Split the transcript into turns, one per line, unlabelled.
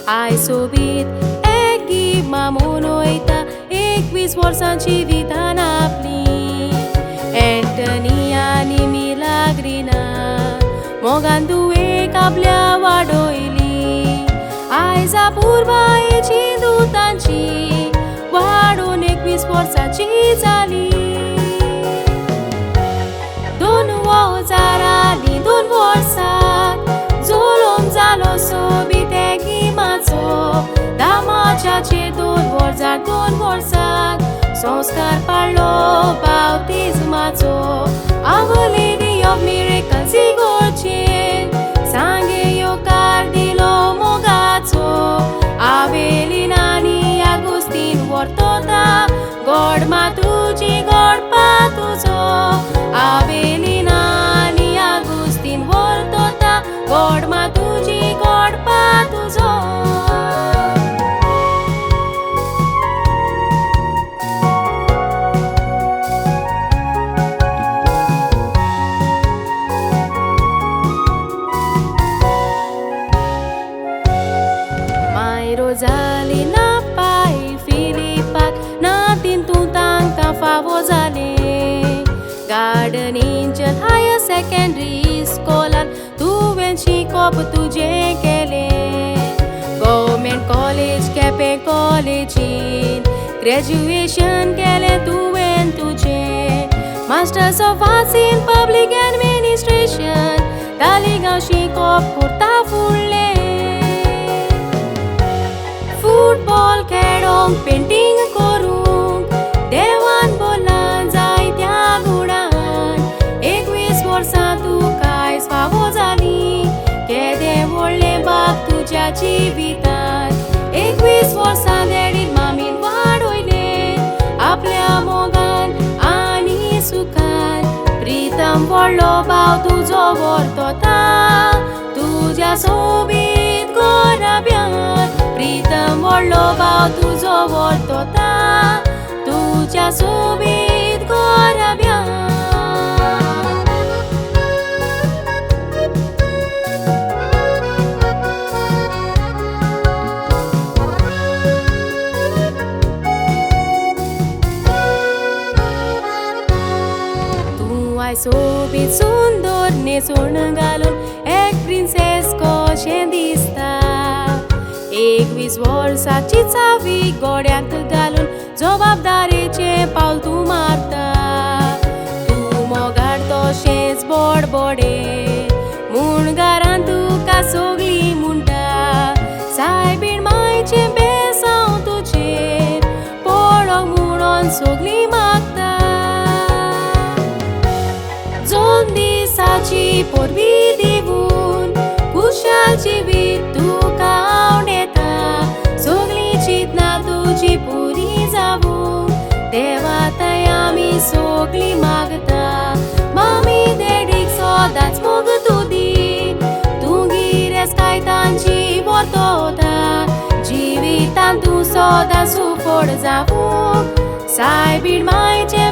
आयज सोबीत एक मामोन वयता 21 वर्सांची विधान आपली. एंटनी आनी मिलाग्रिना मोगान दुवेक आपल्या वाडयली. आयज अपुरबायेची दुतांची वाडोवन 21 वर्सांची जाली. 2002 वर्साक जल्म जालो सोबीत एगिमाचो. दामाच्याचेर 2002 वर्साक संस्कार पाडलो बाप्तिज्माचो. Our Lady of Miracles इगर्जेन सांगे येवकार दिलो मोगाचो. आवेलीन आनी आगुस्तीन वर्तोता गोड मा तुजी गोड पा तुजो. आवेलीन आनी आगुस्तीन वर्तोता गोड मा तुजी गोड पा तुजो. रोजालिना पाय फिलिपाक नातीन तूं तांकां फावो जालें. गार्डन एंजल हायर सेकेंडरी स्कॉलान तुवें शिकोप तुजें केलें. गव्हर्मेंट कॉलेज केपें कॉलेजीन ग्रॅज्युएशन केलें तुवें तुजें. Masters of arts in public administration Taleigao शिकोप करता फुडलें. फुटबॉल खेळोंक पेंटींग करूंक देवान बोलान जायत्या गुणान. 21 वर्सां तुका आयज फावो जालीं केदें व्हडलें बाग तुज्या जिवितान. 21 वर्सां डॅडीन मामीन वाडयलें आपल्या मोगान आनी सुखान. प्रितम व्हडलो भाव तुजो वर्तोता तुज्या सोबीत गोराब्यान. प्रितम व्हडलो भाव तुजो वर्तोता तुज्या सोबीत गोराब्यान. तूं आयज सोबीत सुंदर न्हेसवण घालून एक प्रिन्सेस कशें दिसता. 21 वर्साची चावी गोड्यांत घालून जबाबदारेचें पावल तूं मारता. तूं मोगार तशेंच बोडबोडे म्हूण घरांत तुका सगळीं म्हणटा. सायबीण मायचें बेसांव तुजेर पळोवंक म्हणून सगळीं मागता. 2 दिसाची परबी दिवन खुशाल जिवीत तुका आवडटा. सगळीं चिंतना तुजी पुरी जावूं देवा थंय आमी सगळीं मागता. मामी डॅडीक सदांच मोग तूं दी तूं गिरेस्तकाय तांची वर्तोता. जिवितांत तूं सदां सुफळ जावूं सायबीण मायचें